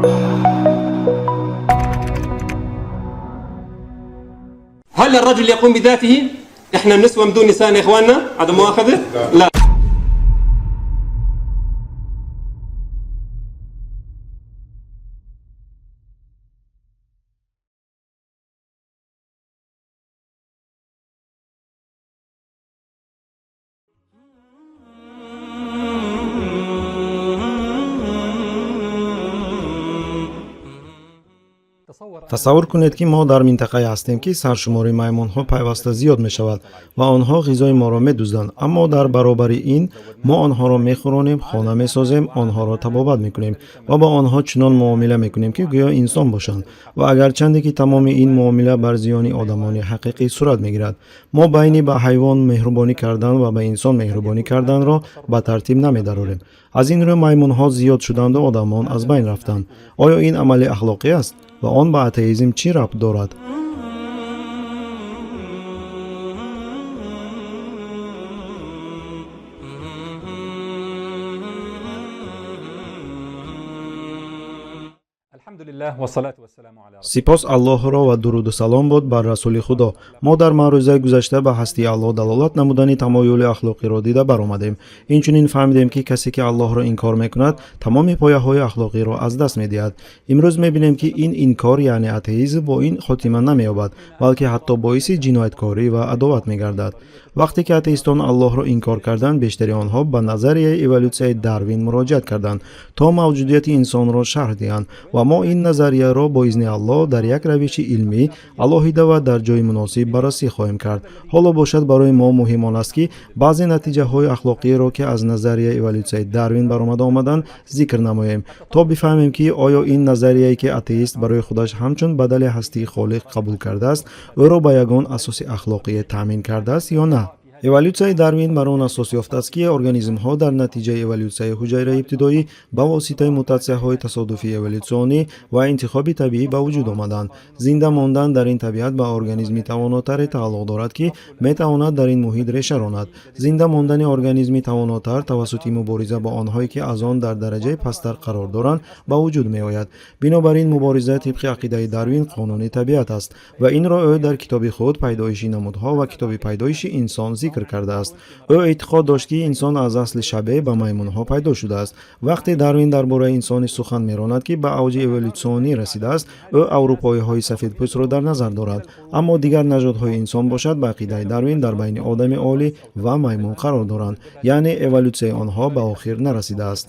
هل الرجل يقوم بذاته؟ احنا بنسوى بدون نساء يا اخواننا؟ عدم مؤاخذة؟ لا. Тасаввур кунед, ки мо дар минтақае ҳастем, ки саршумории маймунҳо пайваста зиёд мешавад ва онҳо ғизои моро медузданд, аммо дар баробари ин мо онҳоро мехӯронем, хона месозем, онҳоро табобат мекунем ва бо онҳо чунон муомила мекунем, ки гӯё инсон бошанд. Ва агарчанде ки тамоми ин муомила бар зиёни одамони ҳақиқӣ сурат мегирад, мо байни ба ҳайвон меҳрубонӣ кардан ва ба инсон меҳрубонӣ карданро ба тартиб намедарорем. Аз ин рӯ маймунҳо зиёд шуданду одамон аз байн рафтанд. Оё ин амали ахлоқӣ аст ва он ба атеизм чӣ рабт дорад? Сипос Аллоҳро ва дуруду салом бод бар расули Худо. Мо дар маърузаи гузашта ба ҳастии Аллоҳ далолат намудани тамоюли ахлоқиро дида баромадем. Инчунин фаҳмидем, ки касе ки Аллоҳро инкор мекунад, тамоми пояҳои ахлоқиро аз даст медиҳад. Имрӯз мебинем, ки ин инкор, яъне атеизм, бо ин хотима намеёбад, балки ҳатто боиси ҷинояткорӣ ва адоват мегардад. Вақте ки атеистон Аллоҳро инкор карданд, бештари онҳо ба назарияи эволюсияи Дарвин муроҷиат карданд, то мавҷудияти инсонро шарҳ диҳанд, ва мо ин назарияро бо изни Аллоҳ дар як равиши илмӣ алоҳида ва дар ҷои муносиб баррасӣ хоҳем кард. Ҳоло бошад, барои мо муҳим он аст, ки баъзе натиҷаҳои ахлоқиеро, ки аз назарияи эволюсияи Дарвин баромада омаданд, зикр намоем, то бифаҳмем, ки оё ин назарияе, ки атеист барои худаш ҳамчун бадали ҳастии Холиқ қабул кардааст, ӯро ба ягон асоси ахлоқие таъмин кардааст ё на. Эволюсияи Дарвин бар он асос ёфтааст, ки организмҳо дар натиҷаи эволюсияи ҳуҷайраи ибтидоӣ ба воситаи мутатсияҳои тасодуфии эволюсионӣ ва интихоби табиӣ ба вуҷуд омаданд. Зинда мондан дар ин табиат ба организми тавонотаре тааллуқ дорад, ки метавонад дар ин муҳит реша ронад. Зинда мондани организми тавонотар тавассути мубориза бо онҳое, ки аз он дар дараҷаи пасттар қарор доранд, ба вуҷуд меояд. Бинобар ин, мубориза тибқи ақидаи Дарвин қонуни табиат аст ва инро ӯ дар китоби худ «Пайдоиши намудҳо» ва китоби «Пайдоиши инсон» зикр кардааст. Ӯ эътиқод дошт, ки инсон аз асли шабеҳ ба маймунҳо пайдо шудааст. Вақте Дарвин дар бораи инсоне сухан меронад, ки ба авҷи эволюсионӣ расидааст, ӯ аврупоиҳои сафедпӯстро дар назар дорад. Аммо дигар нажодҳои инсон бошад, ба ақидаи Дарвин, дар байни одами олӣ ва маймун қарор доранд, яъне эволюсияи онҳо ба охир нарасидааст.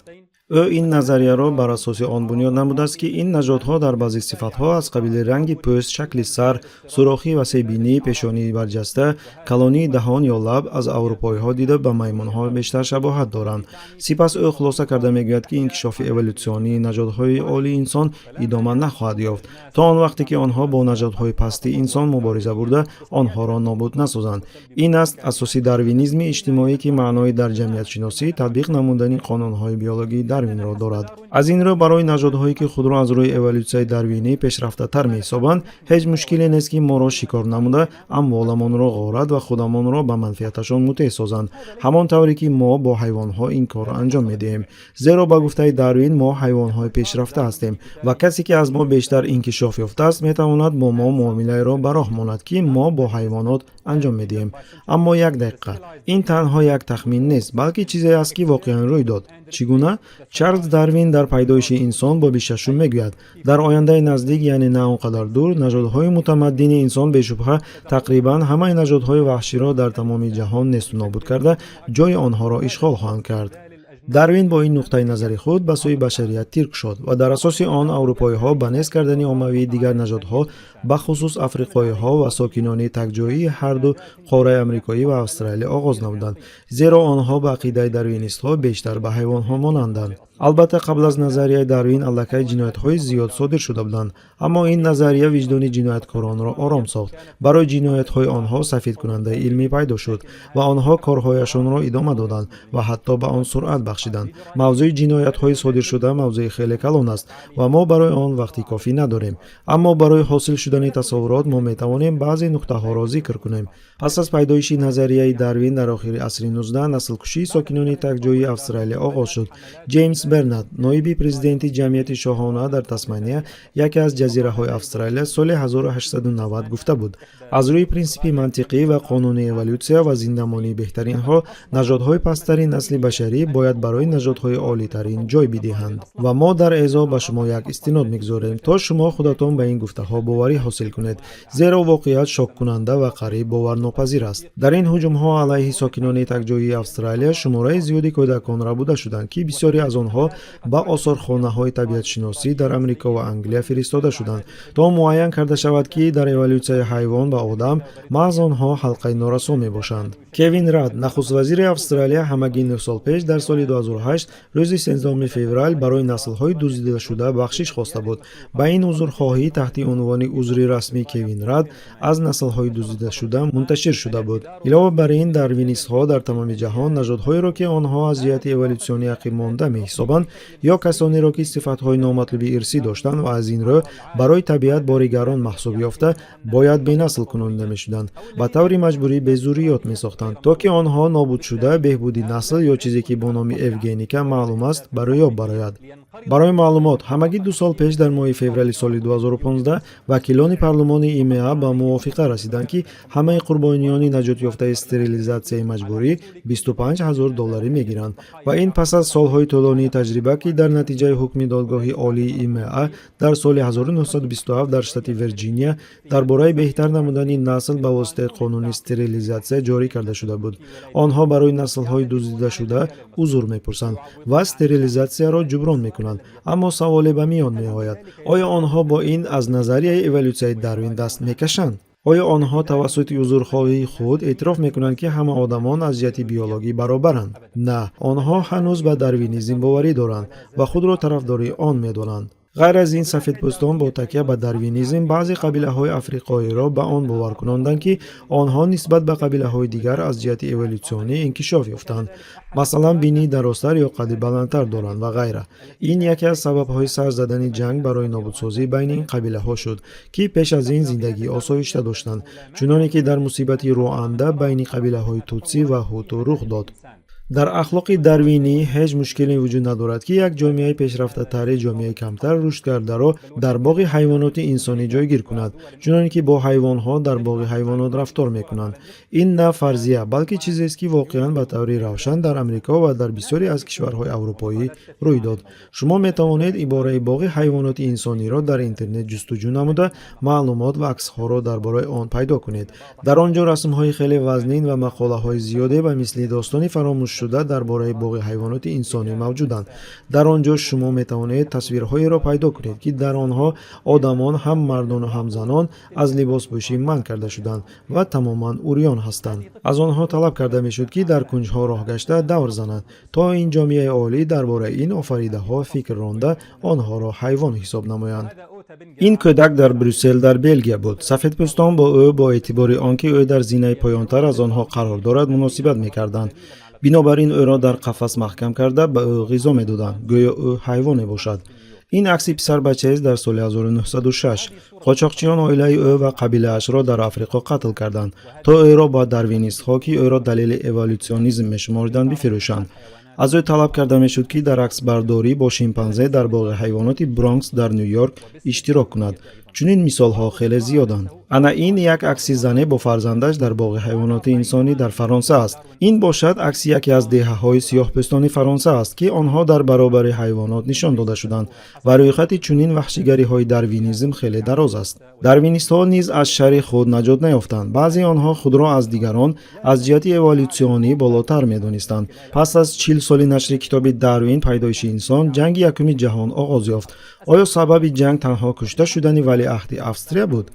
Ӯ ин назарияро бар асоси он бунёд намудааст, ки ин нажодҳо дар баъзе сифатҳо аз қабили ранги пӯст, шакли сар, сурохӣ ва себинӣ, пешонии барҷаста, калонии даҳон ё лаб аз аврупоиҳо дида ба маймунҳо бештар шабоҳат доранд. Сипас ӯ хулоса карда мегӯяд, ки инкишофи эволюсионии нажодҳои олии инсон идома нахоҳад ёфт то он вақте ки онҳо бо нажодҳои пасти инсон мубориза бурда, онҳоро нобуд насозанд. Ин аст асоси дарвинизми иҷтимоӣ, ки маънои дар ҷамъиятшиносӣ татбиқ намудани қонунҳои биологии Дарвинро дорад. Аз ин рӯ, барои нажодҳое, ки худро аз рӯи эволюсияи дарвинӣ пешрафтатар меҳисобанд, ҳеҷ мушкиле нест, ки моро шикор намуда, амволамонро ғорат ва худамонро ба манфиаташон мутеъ созанд, ҳамон тавре ки мо бо ҳайвонҳо ин корро анҷом медиҳем. Зеро ба гуфтаи Дарвин, мо ҳайвонҳои пешрафта ҳастем ва касе, ки аз мо бештар инкишоф ёфтааст, метавонад бо мо муомилаеро ба роҳ монад, ки мо бо ҳайвонот анҷом медиҳем. Аммо як дақиқа, ин танҳо як тахмин нест, балки чизе аст, ки воқеан рӯй дод. Чӣ гуна? Чарлз Дарвин дар «Пайдоиши инсон» боби шашум мегӯяд: дар ояндаи наздик, яъне на он қадар дур, нажодҳои мутамаддини инсон бешубҳа тақрибан ҳамаи нажодҳои ваҳширо дар тамоми ҷаҳон несту нобуд карда, ҷои онҳоро ишғол хоҳанд кард. Дарвин бо ин нуқтаи назари худ ба сӯи башарият тир кушод ва дар асоси он аврупоиҳо ба нест кардани оммавии дигар нажодҳо, бахусус африқоиҳо ва сокинони такҷоии ҳарду қораи Амрикоӣ ва Австралия, оғоз намуданд, зеро онҳо ба ақидаи дарвинистҳо бештар ба ҳайвонҳо монанданд. Албатта, қабл аз назарияи Дарвин аллакай ҷиноятҳои зиёд содир шуда буданд, аммо ин назария виҷдони ҷинояткоронро ором сохт. Барои ҷиноятҳои онҳо сафедкунандаи илмӣ пайдо шуд ва онҳо корҳояшонро идома доданд ва ҳатто ба он суръат бахшиданд. Мавзӯи ҷиноятҳои содиршуда мавзӯи хеле калон аст ва мо барои он вақти кофӣ надорем, аммо барои ҳосил шудани тасаввурот мо метавонем баъзе нуктаҳоро зикр кунем. Пас аз пайдоиши назарияи Дарвин дар охири асри 19, наслкушии сокинони такҷоии Австралия оғоз шуд. Ҷеймс Бернат, ноиби президенти ҷамъияти шоҳона дар Тасмания, яке аз ҷазираҳои Австралия, соли 1890 гуфта буд: «Аз рӯи принсипи мантиқӣ ва қонуни эволютсия ва зиндамонии беҳтаринҳо, нажодҳои пасттари насли башарӣ бояд барои нажодҳои олитарин ҷой бидиҳанд». Ва мо дар эзо ба шумо як истинод мегузорем, то шумо худатон ба ин гуфтаҳо боварӣ ҳосил кунед, зеро воқеият шоккунанда ва қариб боварнопазир аст. Дар ин ҳуҷумҳо алайҳи сокинони такҷоии Австралия шумораи зиёди кӯдакон рабуда шуданд, ки бисёре аз онҳо ба осорхонаҳои табиатшиносӣ дар Амрико ва Англия фиристода шуданд, то муайян карда шавад, ки дар эволютсияи ҳайвон ба одам маҳз онҳо ҳалқаи норасо мебошанд. Кевин Рад, нахуствазири Австралия, ҳамагӣ 9 сол пеш, дар соли 2008, рӯзи 13 феврал барои наслҳои дуздидашуда бахшиш хоста буд. Ба ин узрхоҳӣ таҳти унвони «Узри расмии Кевин Рад аз наслҳои дуздидашуда» мунташир шуда буд. Илова бар ин, дарвинистҳо дар тамоми ҷаҳон нажодҳоеро, ки онҳо аз ҷиҳати эволютсионӣ ақибмонда меҳисобанд, ё касонеро, ки сифатҳои номатлуби ирсӣ доштанд ва аз ин рӯ барои табиат бори гарон маҳсуб ёфта, бояд бенасл кунонида мешуданд, ба таври маҷбурӣ безурриёт месохтанд, то ки онҳо нобудшуда, беҳбуди насл ё чизе ки бо номи евгеника маълум аст, ба рӯёб барояд. Барои маълумот, ҳамагӣ 2 сол пеш, дар моҳи феврали соли 2015, вакилони парлумони ИМА ба мувофиқа расиданд, ки ҳамаи қурбониёни наҷотёфтаи стерилизатсияи маҷбурӣ 25 ҳазор долларӣ мегиранд. Ва ин пас аз солҳои тӯлонии таҷриба, ки дар натиҷаи ҳукми додгоҳи олии ИМА дар соли 1927 дар штати Вирҷиния дар бораи беҳтар намудани насл ба воситаи қонуни стерилизатсия ҷорӣ карда шуда буд. Онҳо барои наслҳои дуздидашуда узр мепурсанд ва стерилизатсияро ҷуброн мекунанд. Аммо саволе ба миён меояд: оё онҳо бо ин аз назарияи эволютсияи Дарвин даст мекашанд? Оё онҳо тавассути узрхоҳии худ эътироф мекунанд, ки ҳама одамон аз ҷиҳати биологӣ баробаранд? На, онҳо ҳанӯз ба дарвинизм боварӣ доранд ва худро тарафдори он медонанд. Ғайр аз ин, сафедпӯстон бо такя ба дарвинизм баъзе қабилаҳои африқоиро ба он бовар кунонданд, ки онҳо нисбат ба қабилаҳои дигар аз ҷиҳати эволютсионӣ инкишоф ёфтанд, масалан, бинии дарозтар ё қадди баландтар доранд ва ғайра. Ин яке аз сабабҳои сар задани ҷанг барои нобудсозӣ байни ин қабилаҳо шуд, ки пеш аз ин зиндагии осоишта доштанд, чуноне ки дар мусибати Руанда байни қабилаҳои тутсӣ ва ҳуту рух дод. Дар ахлоқи дарвинӣ ҳеҷ мушкиле вуҷуд надорад, ки як ҷомеаи пешрафтатари ҷомеаи камтар рушдкардаро дар боғи ҳайвоноти инсонӣ ҷойгир кунад, чуноне ки бо ҳайвонҳо дар боғи ҳайвонот рафтор мекунанд. Ин на фарзия, балки чизест, ки воқеан ба таври равшан дар Амрико ва дар бисёре аз кишварҳои аврупоӣ рӯй дод. Шумо метавонед ибораи боғи ҳайвоноти инсониро дар интернет ҷустуҷӯ намуда, маълумот ва аксҳоро дар бораи он пайдо кунед. Дар он ҷо расмҳои хеле вазнин ва мақолаҳои зиёде ба мисли достони фаромӯшшуда дар бораи боғи ҳайвоноти инсонӣ мавҷуданд. Дар он ҷо шумо метавонед тасвирҳоеро пайдо кунед, ки дар онҳо одамон, ҳам мардону ҳам занон, аз либоспӯшӣ манъ карда шуданд ва тамоман урён ҳастанд. Аз онҳо талаб карда мешуд, ки дар кунҷҳо роҳ гашта давр зананд, то ин ҷомеаи олӣ дар бораи ин офаридаҳо фикр ронда, онҳоро ҳайвон ҳисоб намоянд. Ин кӯдак дар Брюссел, дар Белгия буд. Сафедпӯстон бо ӯ бо эътибори он ки ӯ дар зинаи поёнтар аз онҳо қарор дорад, муносибат мекарданд. Бинобар ин ӯро дар қафас маҳкам карда, ба ӯ ғизо медоданд, гӯё ӯ ҳайвоне бошад. Ин акси писарбачаест дар соли 1906. Қочоқчиён оилаи ӯ ва қабилаашро дар Африқо қатл карданд, то ӯро ба дарвинистҳо, ки ӯро далели эволютсионизм мешумориданд, бифурӯшанд. Аз ӯ талаб карда мешуд, ки дар аксбардорӣ бо шимпанзе дар боғи ҳайвоноти Бронкс дар Ню Йорк иштирок кунад. Чунин мисолҳо хеле зиёданд. Ана ин як акси зане бо фарзандаш дар боғи ҳайвоноти инсонӣ дар Фаронса аст. Ин бошад акси яке аз деҳаҳои сиёҳпӯстони Фаронса аст, ки онҳо дар баробари ҳайвонот нишон дода шуданд. Ва рӯйхати чунин ваҳшигариҳои дарвинизм хеле дароз аст. Дарвинистҳо низ аз шарри худ наҷот наёфтанд. Баъзеи онҳо худро аз дигарон аз ҷиҳати эволютсионӣ болотар медонистанд. Пас аз 40 соли нашри китоби Дарвин «Пайдоиши инсон», ҷанги якуми ҷаҳон оғоз ёфт. Оё сабаби ҷанг танҳо кушта шудани валиаҳди Австрия буд?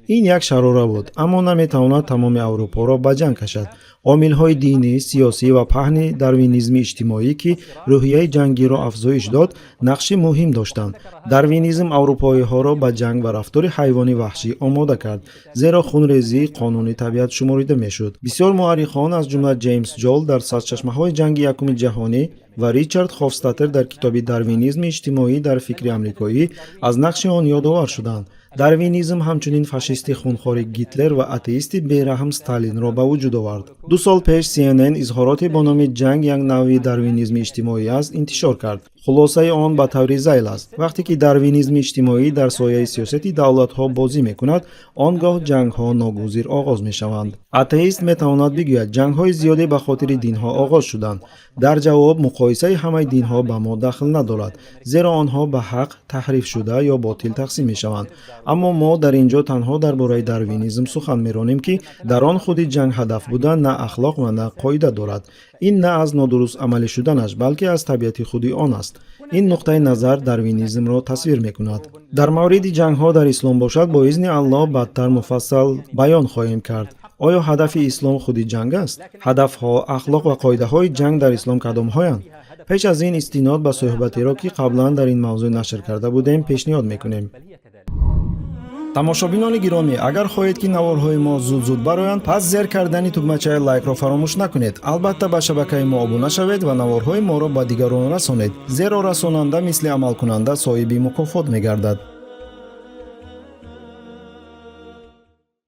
Ин як шарора буд, аммо наметавонад тамоми Аврупоро ба ҷанг кашад. Омилҳои динӣ, сиёсӣ ва паҳни дарвинизми иҷтимоӣ, ки рӯҳияи ҷангиро афзоиш дод, нақши муҳим доштанд. Дарвинизм аврупоиҳоро ба ҷанг ва рафтори ҳайвони ваҳшӣ омода кард, зеро хунрезӣ қонуни табиат шуморида мешуд. Бисёр муаррихон, аз ҷумла Ҷеймс Ҷол, дар сарчашмаҳои ҷанги якуми ҷаҳонӣ Ва Ричард Хофстаттер дар китоби «Дарвинизми иҷтимоӣ дар фикри амрикоӣ» аз нақши он ёдовар шуданд. Дарвинизм ҳамчунин фашисти хунхори Гитлер ва атеисти бераҳм Сталинро ба вуҷуд овард. 2 сол пеш CNN изҳороте бо номи «Ҷанг як навъи дарвинизми иҷтимоӣ аст» интишор кард. Хулосаи он ба таври зайл аст: вақте ки дарвинизми иҷтимоӣ дар сояи сиёсати давлатҳо бозӣ мекунад, он гоҳ ҷангҳо ногузир оғоз мешаванд. Атеист метавонад бигӯяд, ҷангҳои зиёде ба хотири динҳо оғоз шуданд. Дар ҷавоб, муқоисаи ҳамаи динҳо ба мо дахл надорад, зеро онҳо ба ҳақ, таҳрифшуда ё ботил тақсим мешаванд. Аммо мо дар ин ҷо танҳо дар бораи дарвинизм сухан меронем, ки дар он худи ҷанг ҳадаф буда, на ахлоқ ва на қоида дорад. Ин на аз нодуруст амалӣ шуданаш, балки аз табиати худи он аст. Ин нуқтаи назар дарвинизмро тасвир мекунад. Дар мавриди ҷангҳо дар ислом бошад, бо изни Аллоҳ баъдтар муфассал баён хоҳем кард. Оё ҳадафи ислом худи ҷанг аст? Ҳадафҳо, ахлоқ ва қоидаҳои ҷанг дар ислом кадомҳоянд? Пеш аз ин истинод ба суҳбатеро, ки қаблан дар ин мавзӯъ нашр карда будем, пешниҳод мекунем. Тамошобинони гиромӣ, агар хоҳед, ки наворҳои мо зуд-зуд бароянд, пас зер кардани тугмачаи лайкро фаромӯш накунед. Албатта, ба шабакаи мо обуна шавед ва наворҳои моро ба дигарон расонед, зеро расонанда мисли амалкунанда соҳиби мукофот мегардад.